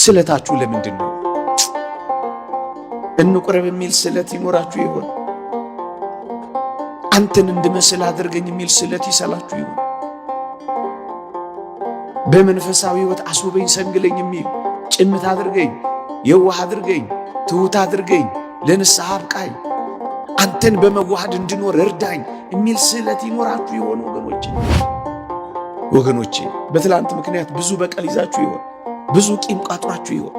ስለታችሁ ለምንድን ነው? እንቁረብ የሚል ስለት ይኖራችሁ ይሆን? አንተን እንድመስል አድርገኝ የሚል ስለት ይሰላችሁ ይሆን? በመንፈሳዊ ሕይወት አስውበኝ ሰንግለኝ የሚል፣ ጭምት አድርገኝ፣ የዋህ አድርገኝ፣ ትሑት አድርገኝ፣ ለንስሐ አብቃኝ፣ አንተን በመዋሃድ እንድኖር እርዳኝ የሚል ስለት ይኖራችሁ ይሆን? ወገኖቼ፣ ወገኖቼ፣ በትላንት ምክንያት ብዙ በቀል ይዛችሁ ይሆን? ብዙ ቂም ቋጥራችሁ ይሆን?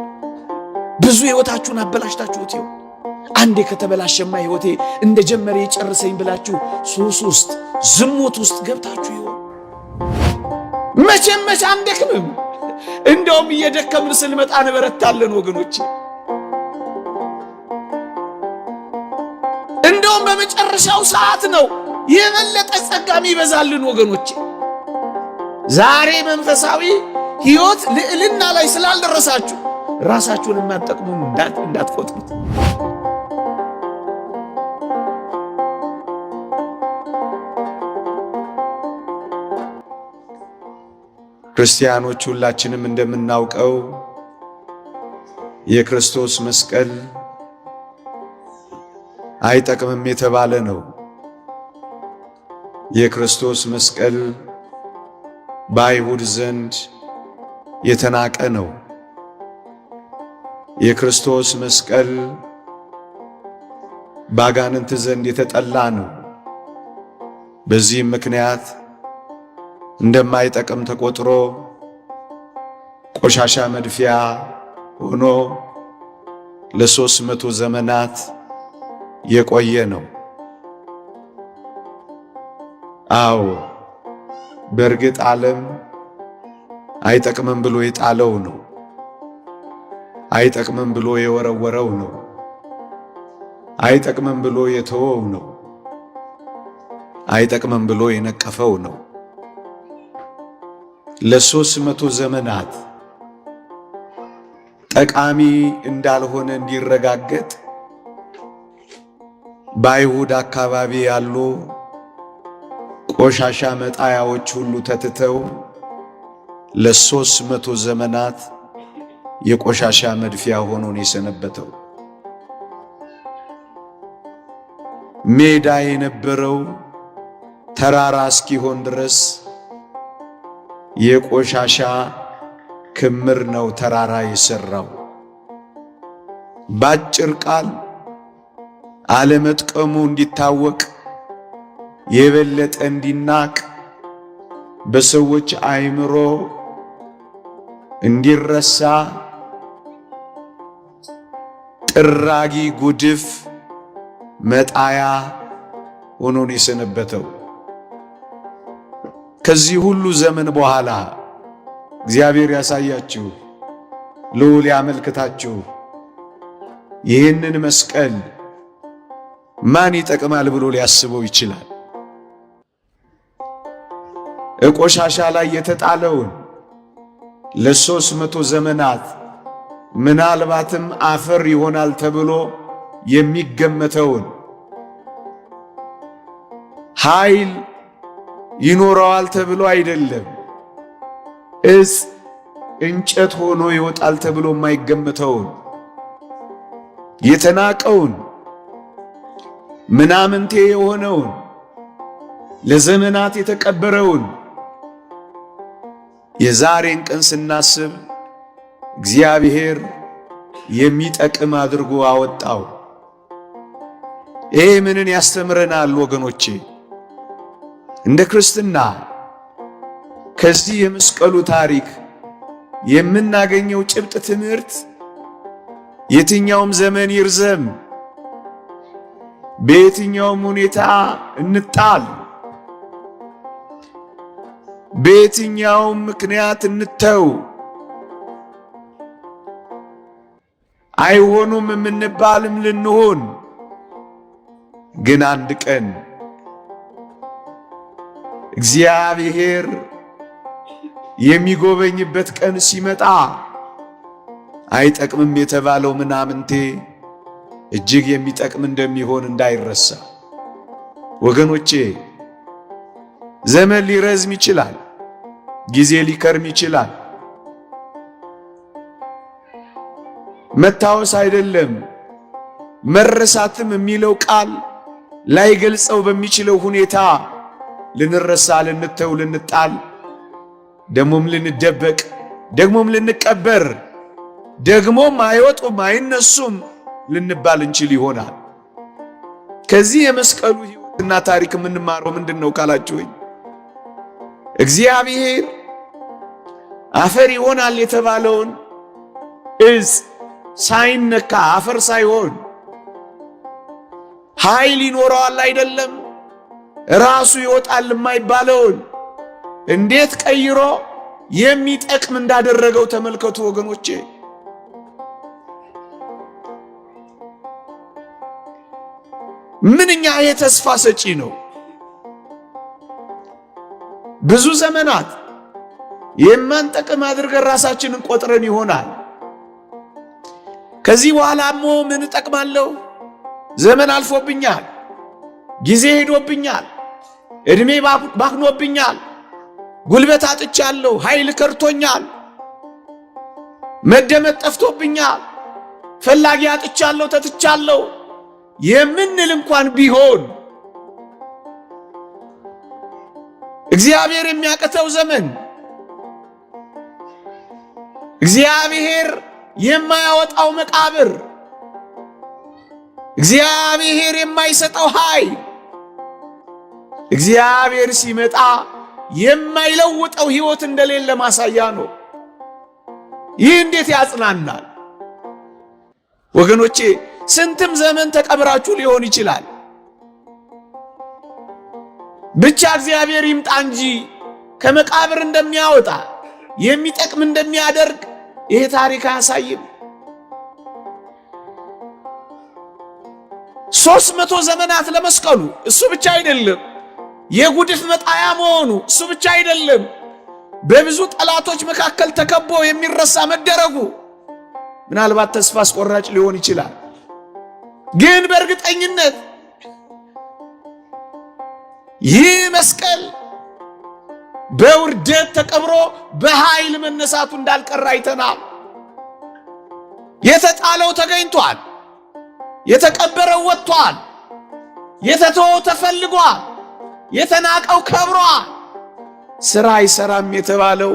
ብዙ ሕይወታችሁን አበላሽታችሁት ይሆን? አንዴ ከተበላሸማ ሕይወቴ እንደጀመረ የጨርሰኝ ብላችሁ ሱስ ውስጥ፣ ዝሙት ውስጥ ገብታችሁ ይሆን? መቼም መቼ አንደክምም። እንደውም እየደከምን ስንመጣ እንበረታለን ወገኖቼ። እንደውም በመጨረሻው ሰዓት ነው የበለጠ ጸጋም ይበዛልን ወገኖቼ። ዛሬ መንፈሳዊ ሕይወት ልዕልና ላይ ስላልደረሳችሁ ራሳችሁን የማትጠቅሙ እንዳትቆጥሩት። ክርስቲያኖች ሁላችንም እንደምናውቀው የክርስቶስ መስቀል አይጠቅምም የተባለ ነው። የክርስቶስ መስቀል በአይሁድ ዘንድ የተናቀ ነው። የክርስቶስ መስቀል በአጋንንት ዘንድ የተጠላ ነው። በዚህም ምክንያት እንደማይጠቅም ተቆጥሮ ቆሻሻ መድፊያ ሆኖ ለ300 ዘመናት የቆየ ነው። አዎ፣ በእርግጥ ዓለም አይጠቅምም ብሎ የጣለው ነው። አይጠቅምም ብሎ የወረወረው ነው። አይጠቅምም ብሎ የተወው ነው። አይጠቅምም ብሎ የነቀፈው ነው። ለ300 ዘመናት ጠቃሚ እንዳልሆነ እንዲረጋገጥ በአይሁድ አካባቢ ያሉ ቆሻሻ መጣያዎች ሁሉ ተትተው ለ300 ዘመናት የቆሻሻ መድፊያ ሆኖ ነው የሰነበተው። ሜዳ የነበረው ተራራ እስኪሆን ድረስ የቆሻሻ ክምር ነው ተራራ የሠራው። ባጭር ቃል አለመጥቀሙ እንዲታወቅ፣ የበለጠ እንዲናቅ፣ በሰዎች አእምሮ እንዲረሳ ጥራጊ ጉድፍ መጣያ ሆኖ ነው የሰነበተው። ከዚህ ሁሉ ዘመን በኋላ እግዚአብሔር ያሳያችሁ፣ ልዑል ያመልክታችሁ። ይህንን መስቀል ማን ይጠቅማል ብሎ ሊያስበው ይችላል? እቆሻሻ ላይ የተጣለውን ለ300 ዘመናት ምናልባትም አፈር ይሆናል ተብሎ የሚገመተውን፣ ኃይል ይኖረዋል ተብሎ አይደለም፣ እጽ እንጨት ሆኖ ይወጣል ተብሎ የማይገመተውን፣ የተናቀውን፣ ምናምንቴ የሆነውን፣ ለዘመናት የተቀበረውን የዛሬን ቀን ስናስብ እግዚአብሔር የሚጠቅም አድርጎ አወጣው። ይሄ ምንን ያስተምረናል ወገኖቼ? እንደ ክርስትና ከዚህ የመስቀሉ ታሪክ የምናገኘው ጭብጥ ትምህርት የትኛውም ዘመን ይርዘም፣ በየትኛውም ሁኔታ እንጣል፣ በየትኛውም ምክንያት እንተው፣ አይሆኑም የምንባልም ልንሆን፣ ግን አንድ ቀን እግዚአብሔር የሚጎበኝበት ቀን ሲመጣ አይጠቅምም የተባለው ምናምንቴ እጅግ የሚጠቅም እንደሚሆን እንዳይረሳ። ወገኖቼ፣ ዘመን ሊረዝም ይችላል፣ ጊዜ ሊከርም ይችላል። መታወስ አይደለም መረሳትም የሚለው ቃል ላይገልጸው በሚችለው ሁኔታ ልንረሳ፣ ልንተው፣ ልንጣል፣ ደግሞም ልንደበቅ፣ ደግሞም ልንቀበር፣ ደግሞም አይወጡም አይነሱም ልንባል እንችል ይሆናል። ከዚህ የመስቀሉ ሕይወትና ታሪክ የምንማረው ምንድን ነው ካላችሁኝ፣ እግዚአብሔር አፈር ይሆናል የተባለውን እጽ ሳይነካ አፈር ሳይሆን ኃይል ይኖረዋል አይደለም፣ ራሱ ይወጣል የማይባለውን እንዴት ቀይሮ የሚጠቅም እንዳደረገው ተመልከቱ ወገኖቼ። ምንኛ ይሄ ተስፋ ሰጪ ነው። ብዙ ዘመናት የማንጠቅም አድርገን ራሳችንን ቆጥረን ይሆናል። ከዚህ በኋላሞ ምን እጠቅማለሁ? ዘመን አልፎብኛል፣ ጊዜ ሄዶብኛል፣ ዕድሜ ባክኖብኛል፣ ጉልበት አጥቻለሁ፣ ኃይል ከርቶኛል፣ መደመጥ ጠፍቶብኛል፣ ፈላጊ አጥቻለሁ፣ ተትቻለሁ የምንል እንኳን ቢሆን እግዚአብሔር የሚያቅተው ዘመን፣ እግዚአብሔር የማያወጣው መቃብር፣ እግዚአብሔር የማይሰጠው ኃይል፣ እግዚአብሔር ሲመጣ የማይለውጠው ሕይወት እንደሌለ ማሳያ ነው። ይህ እንዴት ያጽናናል ወገኖቼ! ስንትም ዘመን ተቀብራችሁ ሊሆን ይችላል። ብቻ እግዚአብሔር ይምጣ እንጂ ከመቃብር እንደሚያወጣ የሚጠቅም እንደሚያደርግ ይሄ ታሪክ አያሳይም? 300 ዘመናት ለመስቀሉ እሱ ብቻ አይደለም፣ የጉድፍ መጣያ መሆኑ እሱ ብቻ አይደለም፣ በብዙ ጠላቶች መካከል ተከቦ የሚረሳ መደረጉ ምናልባት ተስፋ አስቆራጭ ሊሆን ይችላል። ግን በእርግጠኝነት ይህ መስቀል በውርደት ተቀብሮ በኃይል መነሳቱ እንዳልቀረ አይተናል። የተጣለው ተገኝቷል። የተቀበረው ወጥቷል። የተተወው ተፈልጓል። የተናቀው ከብሯል። ስራ አይሰራም የተባለው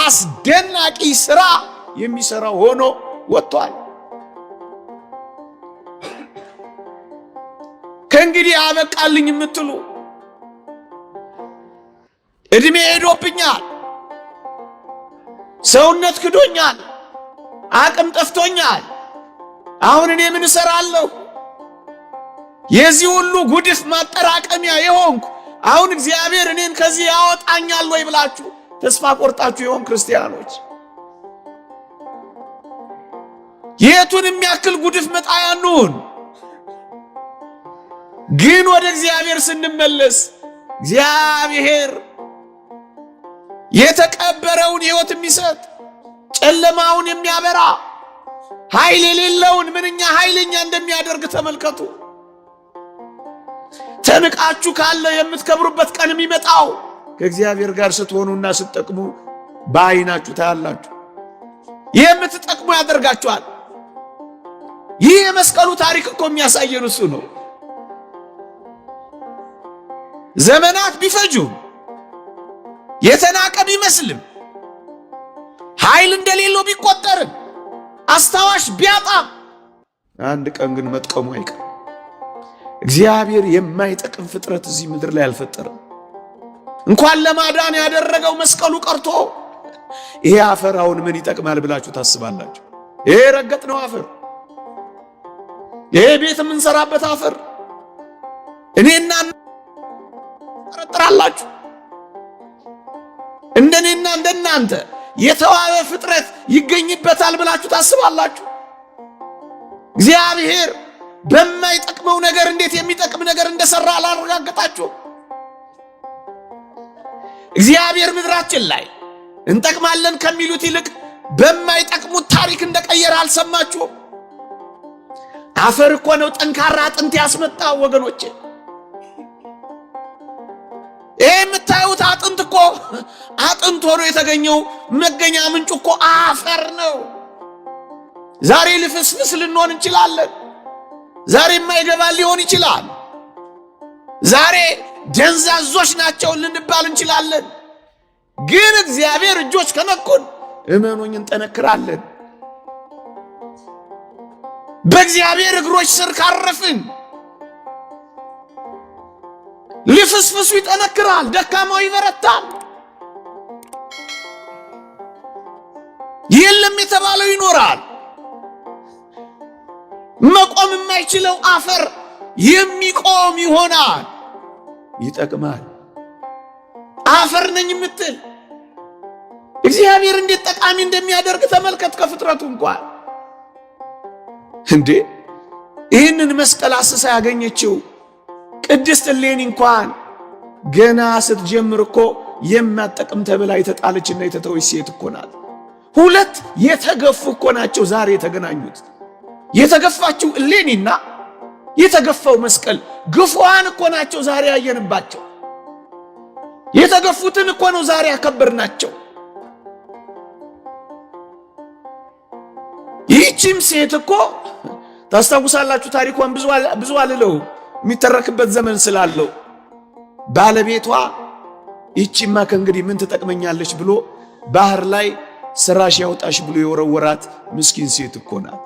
አስደናቂ ስራ የሚሰራው ሆኖ ወጥቷል። ከእንግዲህ አበቃልኝ የምትሉ ዕድሜ ሄዶብኛል፣ ሰውነት ክዶኛል፣ አቅም ጠፍቶኛል፣ አሁን እኔ ምን እሰራለሁ? የዚህ ሁሉ ጉድፍ ማጠራቀሚያ የሆንኩ አሁን እግዚአብሔር እኔን ከዚህ ያወጣኛል ወይ ብላችሁ ተስፋ ቆርጣችሁ የሆን ክርስቲያኖች የቱን የሚያክል ጉድፍ መጣያ እንሁን፣ ግን ወደ እግዚአብሔር ስንመለስ እግዚአብሔር የተቀበረውን ሕይወት የሚሰጥ ጨለማውን የሚያበራ ኃይል የሌለውን ምንኛ ኃይለኛ እንደሚያደርግ ተመልከቱ። ተንቃችሁ ካለ የምትከብሩበት ቀን የሚመጣው ከእግዚአብሔር ጋር ስትሆኑና ስትጠቅሙ በዓይናችሁ ታያላችሁ። የምትጠቅሙ ያደርጋችኋል። ይህ የመስቀሉ ታሪክ እኮ የሚያሳየን እሱ ነው። ዘመናት ቢፈጁም የተናቀ ቢመስልም ኃይል እንደሌለው ቢቆጠርም አስታዋሽ ቢያጣም አንድ ቀን ግን መጥቀሙ አይቀርም። እግዚአብሔር የማይጠቅም ፍጥረት እዚህ ምድር ላይ አልፈጠረም። እንኳን ለማዳን ያደረገው መስቀሉ ቀርቶ ይሄ አፈር አሁን ምን ይጠቅማል ብላችሁ ታስባላችሁ? ይሄ ረገጥነው አፈር፣ ይሄ ቤት የምንሰራበት አፈር እኔና ጠረጥራላችሁ እንደኔና እንደናንተ የተዋበ ፍጥረት ይገኝበታል ብላችሁ ታስባላችሁ? እግዚአብሔር በማይጠቅመው ነገር እንዴት የሚጠቅም ነገር እንደሰራ አላረጋገጣችሁም? እግዚአብሔር ምድራችን ላይ እንጠቅማለን ከሚሉት ይልቅ በማይጠቅሙት ታሪክ እንደቀየረ አልሰማችሁም? አፈር እኮ ነው ጠንካራ አጥንት ያስመጣው ወገኖቼ። ይሄ የምታዩት አጥንት እኮ አጥንት ሆኖ የተገኘው መገኛ ምንጩ እኮ አፈር ነው። ዛሬ ልፍስፍስ ልንሆን እንችላለን። ዛሬ የማይገባ ሊሆን ይችላል። ዛሬ ደንዛዞች ናቸው ልንባል እንችላለን። ግን እግዚአብሔር እጆች ከነኩን እመኑኝ እንጠነክራለን። በእግዚአብሔር እግሮች ስር ካረፍን ልፍስፍሱ ይጠነክራል፣ ደካማው ይበረታል። የለም የተባለው ይኖራል። መቆም የማይችለው አፈር የሚቆም ይሆናል። ይጠቅማል። አፈር ነኝ የምትል እግዚአብሔር እንዴት ጠቃሚ እንደሚያደርግ ተመልከት። ከፍጥረቱ እንኳን እንዴ ይህንን መስቀል አስሳ ያገኘችው ቅድስት እሌኒ እንኳን ገና ስትጀምር እኮ የማትጠቅም ተብላ የተጣለችና የተተወች ሴት እኮ ናት። ሁለት የተገፉ እኮ ናቸው ዛሬ የተገናኙት። የተገፋችው እሌኒና የተገፋው መስቀል ግፉዋን እኮ ናቸው ዛሬ ያየንባቸው። የተገፉትን እኮ ነው ዛሬ ያከበርናቸው። ይህቺም ሴት እኮ ታስታውሳላችሁ፣ ታሪኳን ብዙ አልለው የሚተረክበት ዘመን ስላለው ባለቤቷ ይቺማ ከእንግዲህ ምን ትጠቅመኛለች ብሎ ባህር ላይ ስራሽ ያውጣሽ ብሎ የወረወራት ምስኪን ሴት እኮ ናት።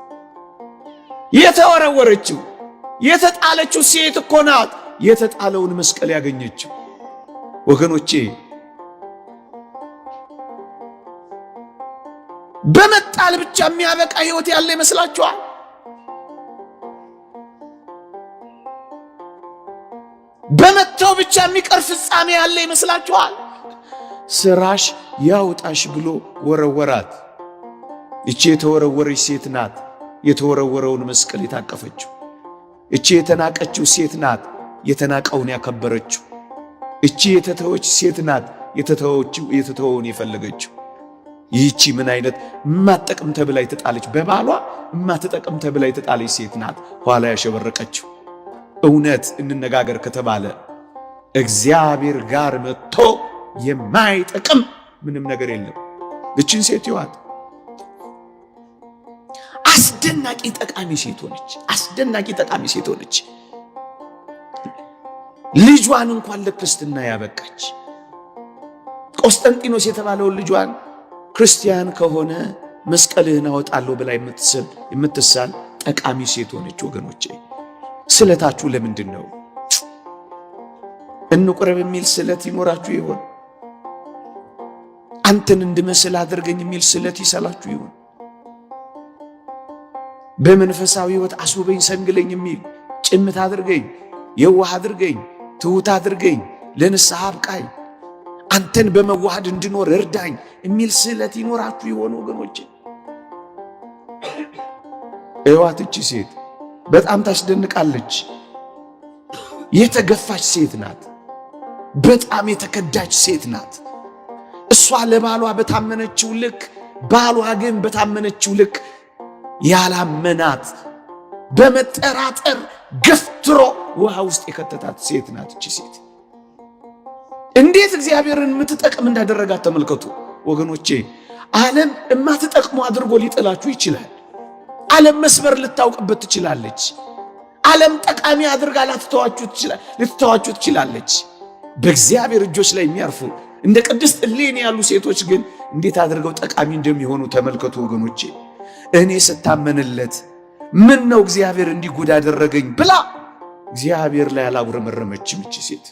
የተወረወረችው የተጣለችው ሴት እኮ ናት። የተጣለውን መስቀል ያገኘችው ወገኖቼ፣ በመጣል ብቻ የሚያበቃ ህይወት ያለ ይመስላችኋል? በመተው ብቻ የሚቀር ፍጻሜ ያለ ይመስላችኋል? ስራሽ ያውጣሽ ብሎ ወረወራት። እቺ የተወረወረች ሴት ናት የተወረወረውን መስቀል የታቀፈችው። እቺ የተናቀችው ሴት ናት የተናቀውን ያከበረችው። እቺ የተተወች ሴት ናት የተተወውን የፈለገችው። ይህቺ ምን አይነት እማትጠቅም ተብላ የተጣለች በባሏ እማትጠቅም ተብላ የተጣለች ሴት ናት ኋላ ያሸበረቀችው። እውነት እንነጋገር ከተባለ እግዚአብሔር ጋር መጥቶ የማይጠቅም ምንም ነገር የለም። እችን ሴት ይዋት አስደናቂ ጠቃሚ ሴት ሆነች። አስደናቂ ጠቃሚ ሴት ሆነች። ልጇን እንኳን ለክርስትና ያበቃች ቆስጠንጢኖስ የተባለውን ልጇን ክርስቲያን ከሆነ መስቀልህን አወጣለሁ ብላ የምትሳል ጠቃሚ ሴት ሆነች። ወገኖቼ ስለታችሁ ለምንድን ነው? እንቁረብ የሚል ስለት ይኖራችሁ ይሆን? አንተን እንድመስል አድርገኝ የሚል ስለት ይሰላችሁ ይሆን? በመንፈሳዊ ሕይወት አስውበኝ ሰንግለኝ የሚል ጭምት አድርገኝ፣ የዋህ አድርገኝ፣ ትሑት አድርገኝ፣ ለንስሐ አብቃኝ፣ አንተን በመዋሃድ እንድኖር እርዳኝ የሚል ስለት ይኖራችሁ ይሆን? ወገኖች እዋት እቺ ሴት በጣም ታስደንቃለች። የተገፋች ሴት ናት። በጣም የተከዳች ሴት ናት። እሷ ለባሏ በታመነችው ልክ ባሏ ግን በታመነችው ልክ ያላመናት በመጠራጠር ገፍትሮ ውሃ ውስጥ የከተታት ሴት ናት። እቺ ሴት እንዴት እግዚአብሔርን የምትጠቅም እንዳደረጋት ተመልከቱ ወገኖቼ። ዓለም እማትጠቅሙ አድርጎ ሊጥላችሁ ይችላል። ዓለም መስበር ልታውቅበት ትችላለች። ዓለም ጠቃሚ አድርጋ ልትተዋችሁ ትችላለች። በእግዚአብሔር እጆች ላይ የሚያርፉ እንደ ቅድስት እሌኒ ያሉ ሴቶች ግን እንዴት አድርገው ጠቃሚ እንደሚሆኑ ተመልከቱ ወገኖቼ። እኔ ስታመንለት ምን ነው እግዚአብሔር እንዲጎዳ አደረገኝ ብላ እግዚአብሔር ላይ አላጉረመረመችም። እቺ ሴት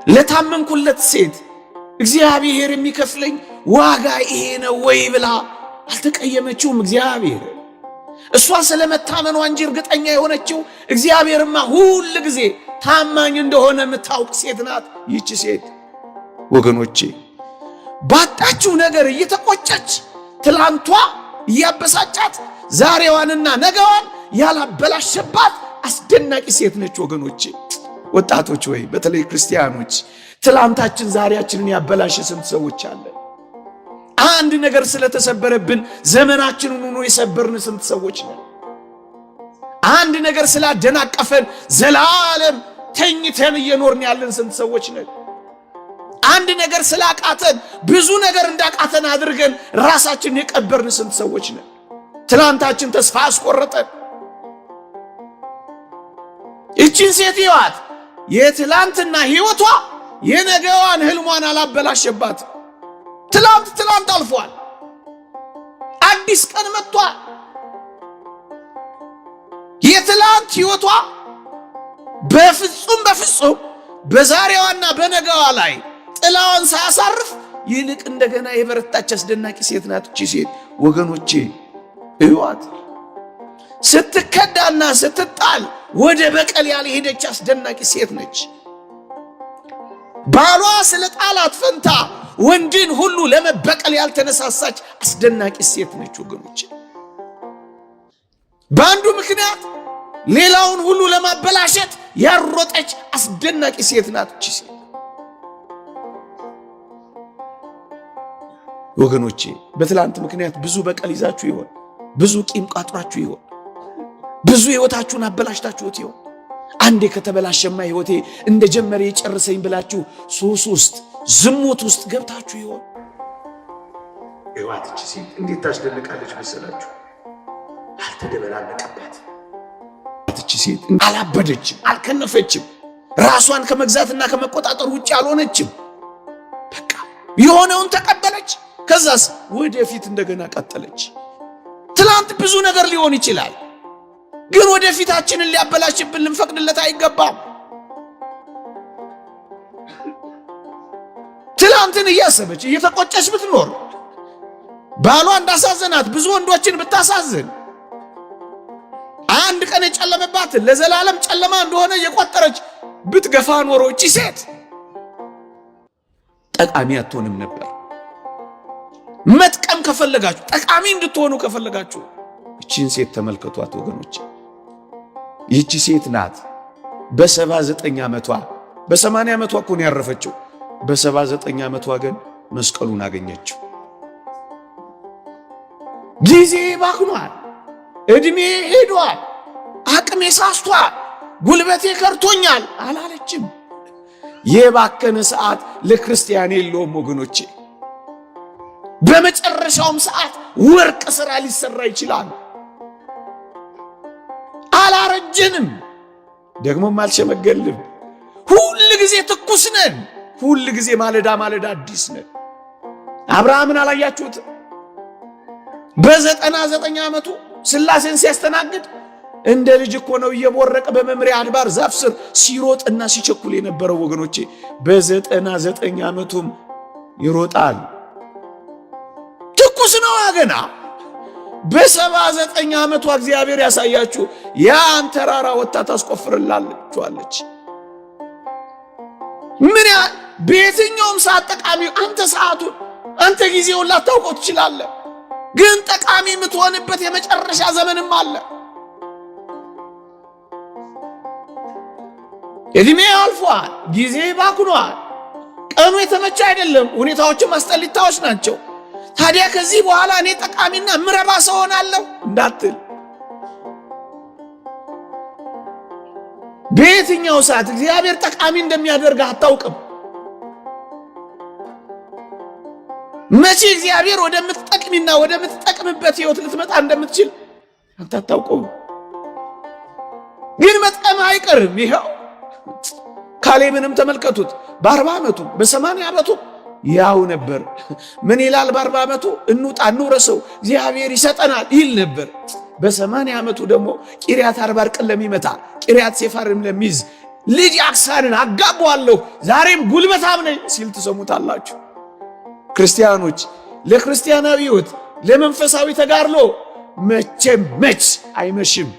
ለታመንኩለት ሴት እግዚአብሔር የሚከፍለኝ ዋጋ ይሄ ነው ወይ ብላ አልተቀየመችውም። እግዚአብሔር እሷ ስለመታመኗ እንጂ እርግጠኛ የሆነችው እግዚአብሔርማ ሁል ጊዜ ታማኝ እንደሆነ የምታውቅ ሴት ናት ይህች ሴት። ወገኖቼ ባጣችው ነገር እየተቆጨች ትላንቷ እያበሳጫት ዛሬዋንና ነገዋን ያላበላሸባት አስደናቂ ሴት ነች። ወገኖቼ ወጣቶች፣ ወይ በተለይ ክርስቲያኖች ትላንታችን ዛሬያችንን ያበላሸ ስንት ሰዎች አለ። አንድ ነገር ስለተሰበረብን ዘመናችንን ሆኖ የሰበርን ስንት ሰዎች ነን። አንድ ነገር ስላደናቀፈን ዘላለም ተኝተን እየኖርን ያለን ስንት ሰዎች ነን። አንድ ነገር ስላቃተን ብዙ ነገር እንዳቃተን አድርገን ራሳችንን የቀበርን ስንት ሰዎች ነን። ትላንታችን ተስፋ አስቆረጠን። ይቺን ሴት ህይወት የትላንትና ህይወቷ የነገዋን ህልሟን አላበላሸባት። ትላንት ትላንት አልፏል። አዲስ ቀን መጥቷል። የትላንት ህይወቷ በፍጹም በፍጹም በዛሬዋና በነገዋ ላይ ጥላዋን ሳያሳርፍ ይልቅ እንደገና የበረታች አስደናቂ ሴት ናት። እቺ ሴት ወገኖቼ እዩዋት። ስትከዳና ስትጣል ወደ በቀል ያልሄደች አስደናቂ ሴት ነች። ባሏ ስለ ጣላት ፈንታ ወንድን ሁሉ ለመበቀል ያልተነሳሳች አስደናቂ ሴት ነች። ወገኖቼ በአንዱ ምክንያት ሌላውን ሁሉ ለማበላሸት ያሮጠች አስደናቂ ሴት ናት እቺ ሴት። ወገኖቼ በትላንት ምክንያት ብዙ በቀል ይዛችሁ ይሆን? ብዙ ቂም ቋጥራችሁ ይሆን? ብዙ ሕይወታችሁን አበላሽታችሁት ይሆን? አንዴ ከተበላሸማ ሕይወቴ እንደጀመረ የጨርሰኝ ብላችሁ ሱስ ውስጥ ዝሙት ውስጥ ገብታችሁ ይሆን? እዋት እቺ ሴት እንዴት ታስደንቃለች መሰላችሁ! አልተደበላለቀባት። እቺ ሴት አላበደችም፣ አልከነፈችም፣ ራሷን ከመግዛትና ከመቆጣጠር ውጭ አልሆነችም። በቃ የሆነውን ተቀበለች። ከዛስ ወደፊት እንደገና ቀጠለች። ትላንት ብዙ ነገር ሊሆን ይችላል፣ ግን ወደፊታችንን ሊያበላሽብን ልንፈቅድለት አይገባም። ትላንትን እያሰበች እየተቆጨች ብትኖር፣ ባሏ እንዳሳዘናት ብዙ ወንዶችን ብታሳዝን፣ አንድ ቀን የጨለመባትን ለዘላለም ጨለማ እንደሆነ እየቆጠረች ብትገፋ ኖሮ እቺ ሴት ጠቃሚ አትሆንም ነበር። መጥቀም ከፈለጋችሁ፣ ጠቃሚ እንድትሆኑ ከፈለጋችሁ እቺን ሴት ተመልከቷት ወገኖች። ይህቺ ሴት ናት በ79 ዓመቷ፣ በ80 ዓመቷ እኮ ነው ያረፈችው። በ79 ዓመቷ ግን መስቀሉን አገኘችው። ጊዜ ባክኗል፣ እድሜ ሄዷል፣ አቅሜ ሳስቷል፣ ጉልበቴ ከርቶኛል አላለችም። የባከነ ሰዓት ለክርስቲያን የለውም ወገኖቼ። በመጨረሻውም ሰዓት ወርቅ ሥራ ሊሰራ ይችላል። አላረጀንም፣ ደግሞም አልሸመገልም። ሁል ጊዜ ትኩስ ነን። ሁል ጊዜ ማለዳ ማለዳ አዲስ ነን። አብርሃምን አላያችሁት? በ99 ዓመቱ ሥላሴን ሲያስተናግድ እንደ ልጅ እኮ ነው እየቦረቀ በመምሪያ አድባር ዛፍ ስር ሲሮጥና ሲቸኩል የነበረው ወገኖቼ። በ99 ዓመቱም ይሮጣል። ትኩስ ነው ገና። በ79 ዓመቷ እግዚአብሔር ያሳያችሁ ያን ተራራ ወጥታ ታስቆፍርላችኋለች። ምን ያህል በየትኛውም ሰዓት ጠቃሚ አንተ ሰዓቱን አንተ ጊዜውን ላታውቀው ትችላለህ፣ ግን ጠቃሚ የምትሆንበት የመጨረሻ ዘመንም አለ። እድሜ አልፏል፣ ጊዜ ባክኗል፣ ቀኑ የተመቸ አይደለም፣ ሁኔታዎችም አስጠሊታዎች ናቸው። ታዲያ ከዚህ በኋላ እኔ ጠቃሚና ምረባ ሰው ሆናለሁ እንዳትል፣ በየትኛው ሰዓት እግዚአብሔር ጠቃሚ እንደሚያደርግህ አታውቅም። መቼ እግዚአብሔር ወደምትጠቅሚና ወደምትጠቅምበት ሕይወት ልትመጣ እንደምትችል አንተ አታውቀውም። ግን መጥቀም አይቀርም። ይኸው ካሌብንም ተመልከቱት። በ40 ዓመቱ በ80 ዓመቱ ያው ነበር። ምን ይላል? በ40 ዓመቱ እንውጣ እንውረሰው እግዚአብሔር ይሰጠናል ይል ነበር። በ80 ዓመቱ ደግሞ ቂርያት አርባርቅን ለሚመታ ቂርያት ሴፋርም ለሚይዝ ልጅ አክሳንን አጋባዋለሁ ዛሬም ጉልበታም ነኝ ሲል ትሰሙታላችሁ። ክርስቲያኖች ለክርስቲያናዊ ሕይወት ለመንፈሳዊ ተጋድሎ መቼም መች አይመሽም።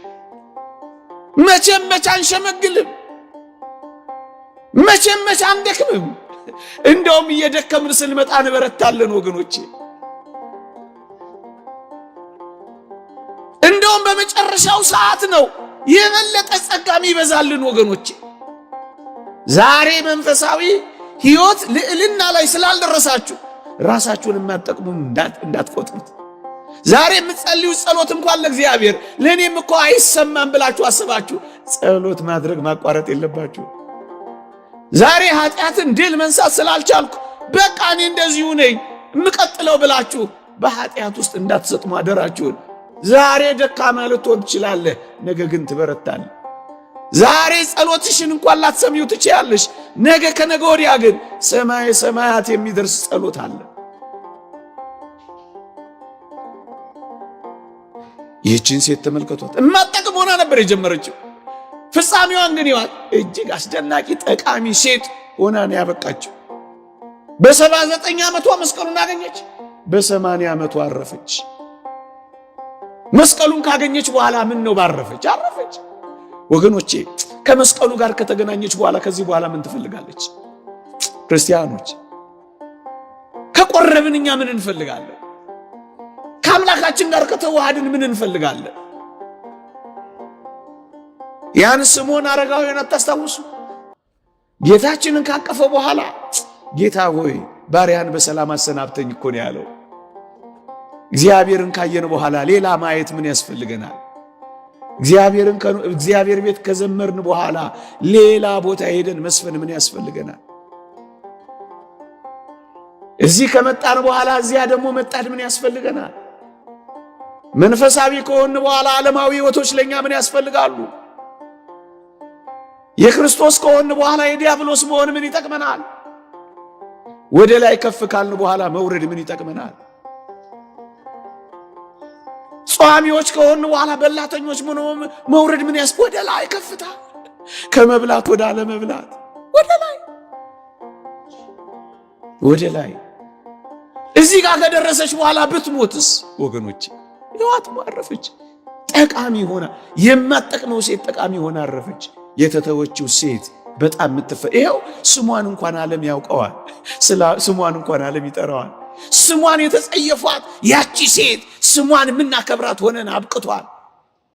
መቼም መች አንሸመግልም። መቼም መች አንደክምም። እንደውም እየደከምን ስንመጣ እንበረታለን ወገኖቼ። እንደውም በመጨረሻው ሰዓት ነው የበለጠ ጸጋም ይበዛልን ወገኖቼ። ዛሬ መንፈሳዊ ሕይወት ልዕልና ላይ ስላልደረሳችሁ ራሳችሁን የማትጠቅሙ እንዳትቆጥሩት። ዛሬ የምትጸልዩ ጸሎት እንኳን ለእግዚአብሔር ለእኔም እኮ አይሰማም ብላችሁ አስባችሁ ጸሎት ማድረግ ማቋረጥ የለባችሁ። ዛሬ ኃጢአትን ድል መንሳት ስላልቻልኩ በቃ እኔ እንደዚሁ ነኝ የምቀጥለው ብላችሁ በኃጢአት ውስጥ እንዳትሰጥሙ አደራችሁን። ዛሬ ደካማ ልትሆን ትችላለህ፣ ነገ ግን ትበረታለህ። ዛሬ ጸሎትሽን እንኳን ላትሰሚው ትችያለሽ። ነገ ከነገ ወዲያ ግን ሰማይ ሰማያት የሚደርስ ጸሎት አለ። ይህችን ሴት ተመልከቷት። እማጠቅም ሆና ነበር የጀመረችው። ፍጻሜዋን ግን ይዋት እጅግ አስደናቂ ጠቃሚ ሴት ሆና ነው ያበቃችው። በ79 ዓመቷ መስቀሉን አገኘች። በ80 ዓመቷ አረፈች። መስቀሉን ካገኘች በኋላ ምን ነው ባረፈች? አረፈች። ወገኖቼ ከመስቀሉ ጋር ከተገናኘች በኋላ ከዚህ በኋላ ምን ትፈልጋለች? ክርስቲያኖች ከቆረብን እኛ ምን እንፈልጋለን? ከአምላካችን ጋር ከተዋሃድን ምን እንፈልጋለን? ያን ስምዖን አረጋዊን አታስታውሱ? ጌታችንን ካቀፈ በኋላ ጌታ ሆይ ባሪያን በሰላም አሰናብተኝ እኮ ነው ያለው። እግዚአብሔርን ካየን በኋላ ሌላ ማየት ምን ያስፈልገናል? እግዚአብሔር ቤት ከዘመርን በኋላ ሌላ ቦታ ሄደን መስፈን ምን ያስፈልገናል? እዚህ ከመጣን በኋላ እዚያ ደግሞ መጣድ ምን ያስፈልገናል? መንፈሳዊ ከሆን በኋላ ዓለማዊ ሕይወቶች ለእኛ ምን ያስፈልጋሉ? የክርስቶስ ከሆን በኋላ የዲያብሎስ መሆን ምን ይጠቅመናል? ወደ ላይ ከፍ ካልን በኋላ መውረድ ምን ይጠቅመናል? ጿሚዎች ከሆን በኋላ በላተኞች ምን መውረድ ምን ያስ ወደ ላይ ከፍታ ከመብላት ወደ አለመብላት ወደ ላይ ወደ ላይ እዚህ ጋር ከደረሰች በኋላ ብትሞትስ ወገኖች፣ ይዋት አረፈች። ጠቃሚ ሆና የማትጠቅመው ሴት ጠቃሚ ሆና አረፈች። የተተወችው ሴት በጣም የምትፈ ይኸው ስሟን እንኳን ዓለም ያውቀዋል። ስሟን እንኳን ዓለም ይጠራዋል። ስሟን የተጸየፏት ያቺ ሴት ስሟን የምናከብራት ሆነን አብቅቷል።